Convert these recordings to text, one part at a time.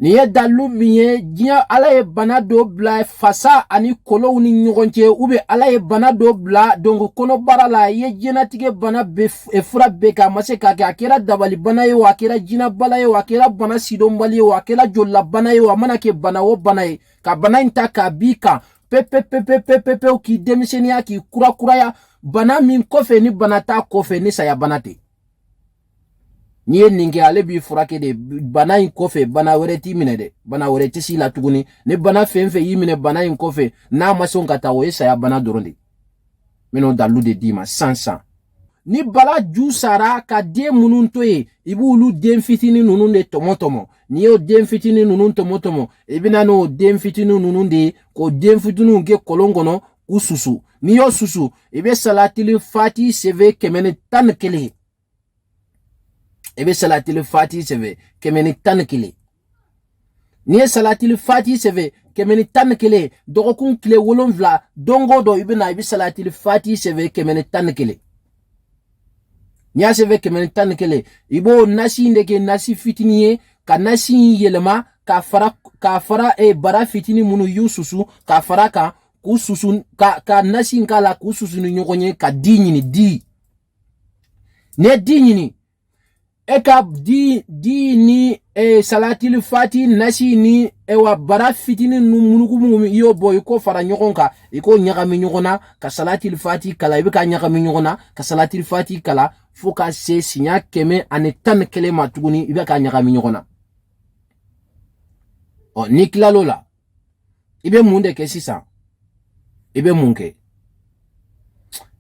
Nin ye dalilu min ye, diɲɛ Ala ye bana dɔ bila fasa ani kolow ni ɲɔgɔn cɛ, ou bien Ala ye bana dɔ bila donc kɔnɔbara la. I ye diɲɛnatigɛ bana bɛɛ fura bɛɛ kɛ, a ma se k'a kɛ. A kɛra dabali bana ye o, a kɛra jinɛbana ye o, a kɛra bana sidɔnbali ye o, a kɛra jolilabana ye o, a mana kɛ bana o bana ye, ka bana in ta k'a b'i kan pepepepepepepewu, k'i denmisɛnninya, k'i kurakuraya. Bana min kɔfɛ ni bana t'a kɔfɛ, ni saya bana tɛ. N'i ye nin kɛ, ale b'i furakɛ de. Bana in kɔfɛ, bana wɛrɛ t'i minɛ dɛ, bana wɛrɛ tɛ s'i la tuguni. Ni bana fɛn fɛn y'i minɛ bana in kɔfɛ, n'a ma sɔn ka taa, o ye saya bana dɔrɔn de. N bɛn'o dalilu de d'i ma sisan sisan. Ni bala ju sara ka den minnu to yen, i b'olu den fitinin ninnu de tɔmɔ tɔmɔ. N'i y'o den fitinin ninnu tɔmɔ tɔmɔ, i bɛ na n'o den fitinin ninnu de ye, k'o den fitininw kɛ kɔlɔn kɔnɔ k'u susu. N'i y'o susu, i bɛ salatili fati sɛbɛn 111. I bɛ salatili fati sɛbɛn 111. N'i ye salatili fati sɛbɛn 111, dɔgɔkun tile 7, don o don i bɛ na, i bɛ salatili fati sɛbɛn 111. N'i y'a sɛbɛn 111, i b'o nasi in de kɛ nasi fitinin ye, ka nasi in yɛlɛma k'a fara bara fitinin minnu y'u susu, k'a fara kan k'u susu, ka nasi in k'a la k'u susu ni ɲɔgɔn ye, ka di ɲini. Di, n'i ye di ɲini, e ka di ni salatili fati nasi ni ewa bara fitinin nu munugu i y'o bɔ, i k'o fara ɲɔgɔn kan, i k'o ɲagami ɲɔgɔn na ka salatili fati kala. I bɛ ka ɲagami ɲɔgɔn na ka salatili fati kala fo ka se siɲɛ 111 ma tuguni, i bɛ ka ɲagami ɲɔgɔn na. Ɔ, n'i tilal'o la, i bɛ mun de kɛ sisan? I bɛ mun kɛ?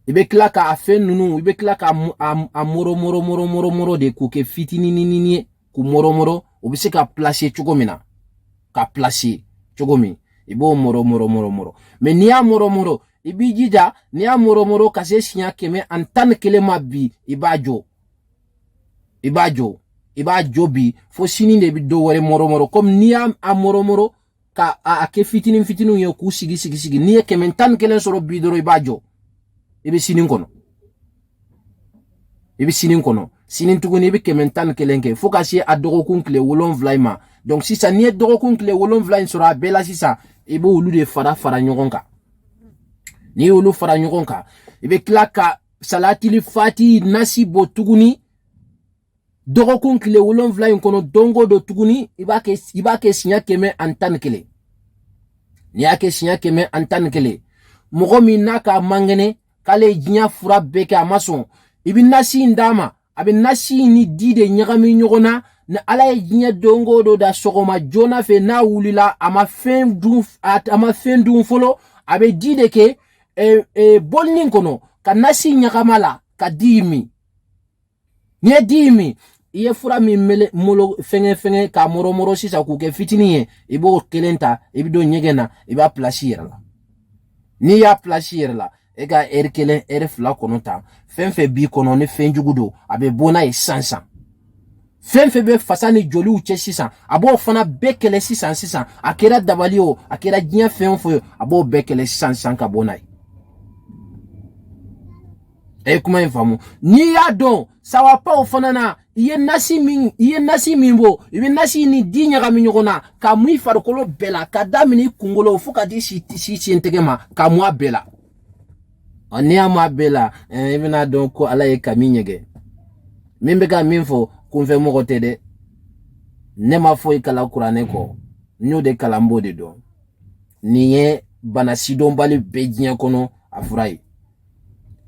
I bɛ tila k'a fɛn ninnu, i bɛ tila k'a a moro moro moro moro moro de, k'o kɛ fitinininin ye, k'u moro moro, o bɛ se ka placer cogo min na, ka placer cogo min, i b'o moro moro moro moro. Mais n'i y'a moro moro, i b'i jija, n'i y'a moro moro ka se siɲɛ 111 ma bi, i b'a jɔ, i b'a jɔ, i b'a jɔ bi fo sini de bɛ dɔ wɛrɛ moro moro. Komi n'i y'a a moro moro ka a kɛ fitinin fitininw ye k'u sigi sigi sigi, n'i ye 111 sɔrɔ bi dɔrɔn, i b'a jɔ, i bɛ sini kɔnɔ, i bɛ sini kɔnɔ. Sini tuguni, i bɛ 111 kɛ fo ka se a dɔgɔkun tile 7 in ma. Donc sisan, n'i ye dɔgɔkun tile 7 in sɔrɔ a bɛɛ la sisan, i b'olu de fara fara ɲɔgɔn kan. N'i y'olu fara ɲɔgɔn kan, i bɛ tila ka salatili fati nasi bɔ tuguni dɔgɔkun tile 7 in kɔnɔ, don o don tuguni, i b'a kɛ siɲɛ 111. N'i y'a kɛ siɲɛ 111, mɔgɔ min n'a ka man kɛnɛ, k'ale ye diɲɛ fura bɛɛ kɛ, a ma sɔn, i bɛ nasi in d'a ma. A bɛ nasi in ni di de ɲagami ɲɔgɔn na. Ni Ala ye diɲɛ don o don da, sɔgɔma joona fɛ, n'a wulila, a ma fɛn dun, a ma fɛn dun fɔlɔ, a bɛ di de kɛ bɔlinin kɔnɔ ka nasi ɲagama la ka di min. N'i ye di min, i ye fura min mele molo fɛngɛ fɛngɛ k'a mɔrɔ sisan k'o kɛ fitinin ye, i b'o kelen ta, i bɛ don ɲɛgɛn na, i b'a pilasi yɛrɛ la. N'i y'a pilasi yɛrɛ la, e ka ɛri 1, ɛri 2 kɔnɔ ta, fɛn fɛn b'i kɔnɔ ni fɛn jugu don, a bɛ bɔ n'a ye sisan sisan. Fɛn fɛn bɛ fasa ni joliw cɛ sisan, a b'o fana bɛɛ kɛlɛ sisan sisan. A kɛra dabali o, a kɛra diɲɛ fɛn o fɛn ye, a b'o bɛɛ kɛlɛ sisan sisan ka bɔ n'a ye. E ye kuma in faamu? N'i y'a dɔn sawapaw fana na, i ye nasi min bɔ, i bɛ nasi ni di ɲagami ɲɔgɔn na ka mun i farikolo bɛɛ la, ka daminɛ i kunkolo fo ka di si sen tɛgɛ ma, ka mun a bɛɛ la. Ɔ, n'i y'a mun a bɛɛ la, i bɛna dɔn ko Ala ye kami ɲɛgɛn. Min bɛ ka min fɔ, kunfɛ mɔgɔ tɛ dɛ. Ne ma foyi kalan kuranɛ kɔ, n y'o de kalan, n b'o de dɔn. Nin ye bana sidɔnbali bɛɛ diɲɛ kɔnɔ a fura ye.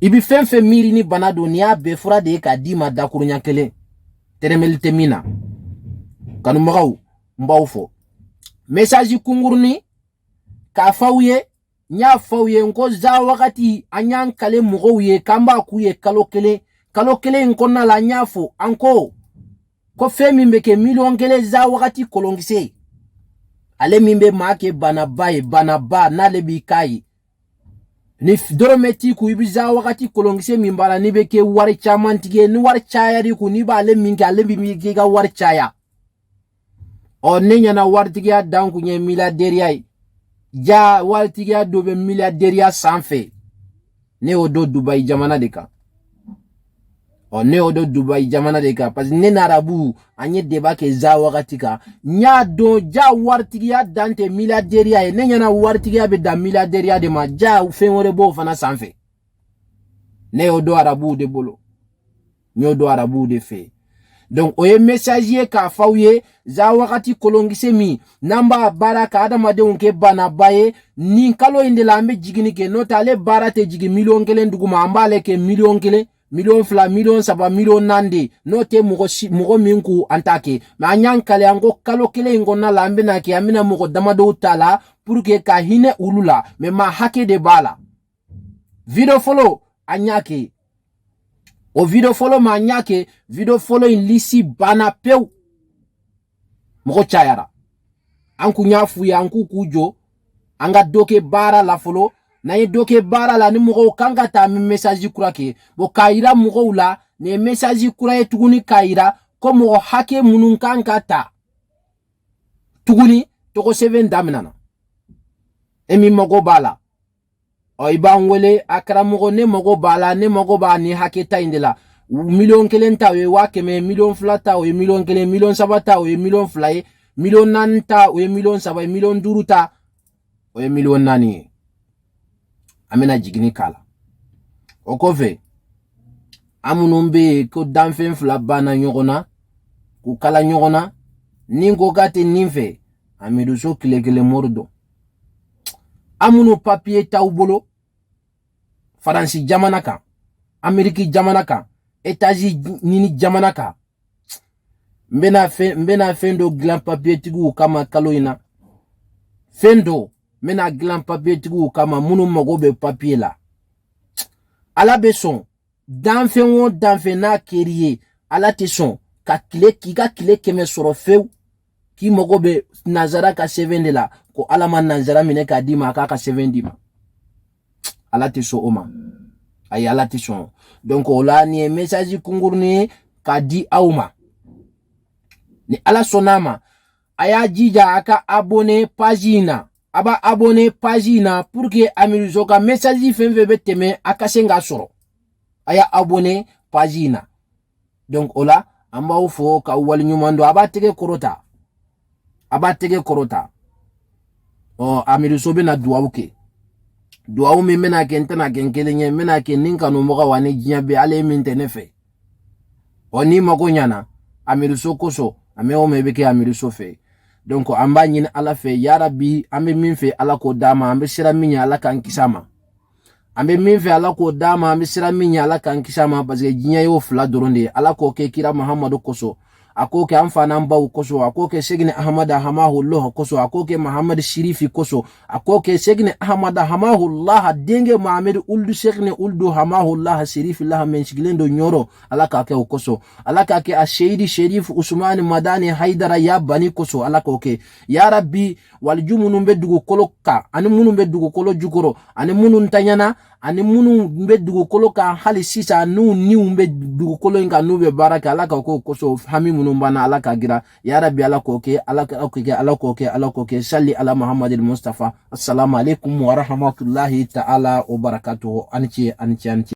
I bɛ fɛn fɛn miiri ni bana don, nin y'a bɛɛ fura de ye k'a d'i ma dakuruɲa kelen, tɛrɛmɛli tɛ min na. Kanubagaw, n b'aw fɔ. Message kunkurunin k'a f'aw ye, n y'a fɔ aw ye n ko za wagati an y'an kale mɔgɔw ye k'an b'a k'u ye kalo kelen. Kalo kelen in kɔnɔna la, an y'a fɔ an ko fɛn min bɛ kɛ 1,000,000 za wagati kolonkisɛ, ale min bɛ maa kɛ banaba ye, banaba n'ale b'i k'a ye, ni dɔrɔmɛ t'i kun, i bɛ za wagati kolonkisɛ min b'a la, n'i bɛ kɛ wari caman tigi ye, ni wari cayar'i kun, n'i b'ale min kɛ, ale b'i k'i ka wari caya. Ɔ, ne ɲɛna, waritigiya dan kun ye milliardaire ye. Ja waritigiya dɔ bɛ milliardaire sanfɛ, ne y'o dɔn Dubayi jamana de kan. Ɔ, ne y'o dɔn Dubayi jamana de kan, parce que ne n'arabu an ye débat kɛ za wagati kan. N y'a dɔn ja waritigiya dan tɛ milliardaire ye. Ne ɲɛna waritigiya bɛ dan milliardaire de ma, ja fɛn wɛrɛ b'o fana sanfɛ. Ne y'o dɔn arabuw de bolo, n y'o dɔn arabuw de fɛ. Donc o ye message ye k'a f'aw ye za wagati kolonkisɛ min n'an b'a baara ka adamadenw kɛ banaba ye nin kalo in de la, an bɛ jiginni kɛ. N'o tɛ, ale baara tɛ jigin 1 million duguma. An b'ale kɛ 1 million, 2 million, 3 million, 4 million de. N'o tɛ, mɔgɔ si mɔgɔ min k'u an t'a kɛ. Mais an y'an kale, an ko kalo kelen in kɔnɔna la, an bɛna kɛ, an bɛna mɔgɔ damadɔw ta la pour que ka hinɛ olu la. Mais maa hakɛ de b'a la. Vidéo fɔlɔ an y'a kɛ, o vidéo fɔlɔ ma, an y'a kɛ, vidéo fɔlɔ in liste banna pewu, mɔgɔ cayara. An kun y'a f'u ye, an k'u k'u jɔ, an ka dɔ kɛ baara la fɔlɔ. N'an ye dɔ kɛ baara la, ni mɔgɔw kan ka taa, an bɛ message kura kɛ. Bon, k'a yira mɔgɔw la, nin ye message kura ye tuguni, k'a yira ko mɔgɔ hakɛ minnu kan ka ta tuguni, tɔgɔ sɛbɛn daminɛna. E min mago b'a la, ɔ, i b'an wele: a karamɔgɔ, ne mago b'a la, ne mago b'a ni hakɛ ta in de la. 1 million ta, o ye 100 000. 2 million ta, o ye 1 million. 3 million ta, o ye 2 million ye. 4 million ta, o ye 3 million ye. 5 million ta, o ye 4 million ye. An bɛna jiginni k'a la. O kɔfɛ, an minnu bɛ yen ko danfɛn fila banna ɲɔgɔn na k'u kala ɲɔgɔn na, ni ko k'a tɛ nin fɛ, Amidu So tile kelen mori dɔn. An minnu papiye t'aw bolo Faransi jamana kan, Ameriki jamana kan, États-Unis jamana kan, n bɛna fɛn dɔ dilan papiyetigiw kama kalo in na. Fɛn dɔ n bɛna dilan papiyetigiw kama, minnu mago bɛ papiye la. Ala bɛ sɔn danfɛn o danfɛn n'a kɛr'i ye, Ala tɛ sɔn ka tile k'i ka tile 100 sɔrɔ fewu k'i mago bɛ nanzara ka sɛbɛn de la, ko Ala ma nanzara minɛ k'a d'i ma, a k'a ka sɛbɛn d'i ma. Ala tɛ sɔn o ma, ayi, Ala tɛ sɔn. Donc o la, nin ye message kunkurunin ye k'a di aw ma. Ni Ala sɔnn'a ma, a y'a jija a ka abonné page in na. A b'a abonné page in na pour que Amidu ka message fɛn fɛn bɛ tɛmɛ, a ka se k'a sɔrɔ. A y'a abonné page in na. Donc o la, an b'aw fo k'aw waleɲuman dɔn. A b'a tɛgɛ kɔrɔta, a b'a tɛgɛ kɔrɔta. Ɔ, Amidu So bɛna duwawu kɛ. Duwawu min bɛna kɛ, n tɛna kɛ n kelen ye, n bɛna kɛ ni n kanubagaw ani diɲɛ bɛɛ. Ale ye min tɛ ne fɛ, ɔ, n'i mago ɲana Amidu So kosɔn, a mɛn o mɛn i bɛ kɛ Amidu So fɛ. Donc an b'a ɲini Ala fɛ, yarabi, an bɛ min fɛ, Ala k'o d'a ma. An bɛ siran min ɲɛ, Ala k'an kisi a ma. An bɛ min fɛ, Ala k'o d'a ma. An bɛ siran min ɲɛ, Ala k'an kisi a ma, parce que diɲɛ y'o fila dɔrɔn de ye. Ala k'o kɛ kira Mahamadu kosɔn, a k'o kɛ an fa n'an baw kosɔn, a k'o kɛ Segini Ahamada Hamahullah kosɔn, a k'o kɛ Mahamadu Sirifi kosɔn, a k'o kɛ Segini Ahamada Hamahullah denkɛ Mahamadu Uldu Segini Uldu Hamahullah Sirifi lah min sigilen don Ɲɔrɔ, Ala k'a kɛ o kosɔn. Ala k'a kɛ a Seyidi Sherif Usumani Madani Haidara ya bani kosɔn, Ala k'o kɛ. Ya Rabbi, waliju minnu bɛ dugukolo kan, ani minnu bɛ dugukolo jukɔrɔ, ani minnu tanyana, ani minnu bɛ dugukolo kan hali sisan, n'u niw bɛ dugukolo in kan, n'u bɛ baara kɛ, Ala ka k'o kosɔn. Hami minnu b'an na, Ala ka gira. Ya Rabbi, Ala k'o kɛ, Ala k'o kɛ, Ala k'o kɛ, Ala k'o kɛ. Sali ala Muhammadil Mustafa. Assalamu alaikum wa rahmatullahi ta'ala wa barakatuhu. Ani ce, ani ce, ani ce.